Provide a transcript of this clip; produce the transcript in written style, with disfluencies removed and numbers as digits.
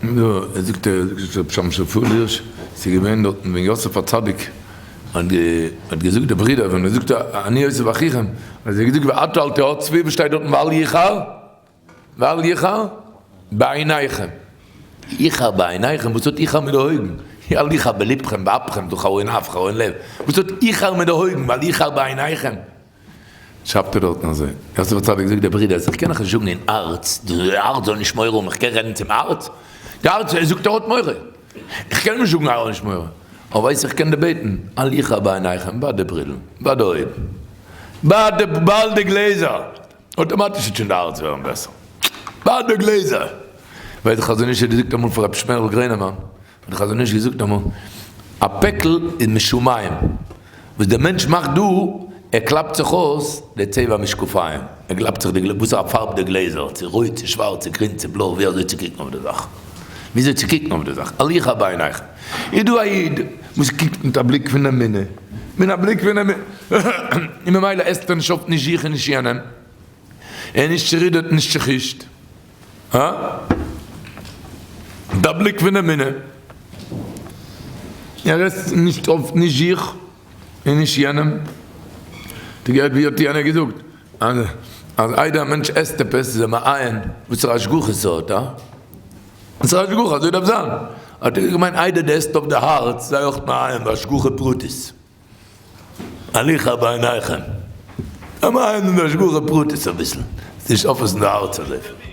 ער זאגט ר' שמשון רפאל הירש, ס'איז געווען דארטן ווען יוסף הצדיק האט געזאגט די ברידער ווען ער זאגט אני יוסף אחיכם, האט ער געזאגט ועתה אל תעצבו, וואס שטייט דארטן ואל יחר? ואל יחר בעיניכם. יחר בעיניכם, וואס האט יחר מיט די אויגן? אל יחר בלבכם באפכם, דו חרון אף, חרון לב. וואס האט יחר מיט די אויגן, ואל יחר בעיניכם? שרייבט ער דארטן אזוי, יוסף הצדיק זאגט די ברידער, איך קען דאך נישט זאגן אין הארץ, די הארץ זאל נישט מורא האבן, איך קען רעדן צום הארץ? די הארץ זאגט ער האט מורא, איך קען נישט זאגן ער האט נישט מורא, אבער ווייסט איך קען דיר בעטן, אל יחר בעיניכם, ביי די ברילן, ביי די אויגן, ביי די ביי די גלעזער, אויטאמאטיש וועט שוין די הארץ ווערן בעסער, ביי די גלעזער. ווייסט די חזון איש האט געזאגט אמאל פאר רבי שמערל גרינעמאן, האט די חזון איש געזאגט אמאל, א פעקל איז משמים, וואס דער מענטש מאכט דא, ער קלאפט זיך אויס די צבע משקפיים, ער קלאפט זיך די וואס א פארב די גלעזער, צו רויט צו שווארץ צו גרין צו בלוי, ווי אזוי צו קוקן אויף די זאך, ווי אזוי צו קוקן אויף די זאך, אל יחר בעיניכם, איז דא א איד וואס קוקט מיט א בליק פון אמונה, מיט א בליק פון אמונה, און ממילא עסט ער נישט אויף נישט זיך און נישט יענעם, ער איז נישט צורודערט און נישט צוחישט. הא? די בליק פון אמונה. ער עסט נישט אויף נישט זיך און נישט יענעם. די געהערט ווי האט יענער געזאגט אז אז איידער א מענטש עסט עפעס איז ער מעיין וואסערע השגחה ס'האט, הא? וואסערע השגחה, אזוי דארף זיין. האט ער געמיינט איידער די עסט אויף די הארץ זיי אויך מעיין בהשגחה פרטית. הליכה בעיניכם. א מעיין אין השגחה פרטית אביסל. נישט אויפעסן די הארץ אזויפיל.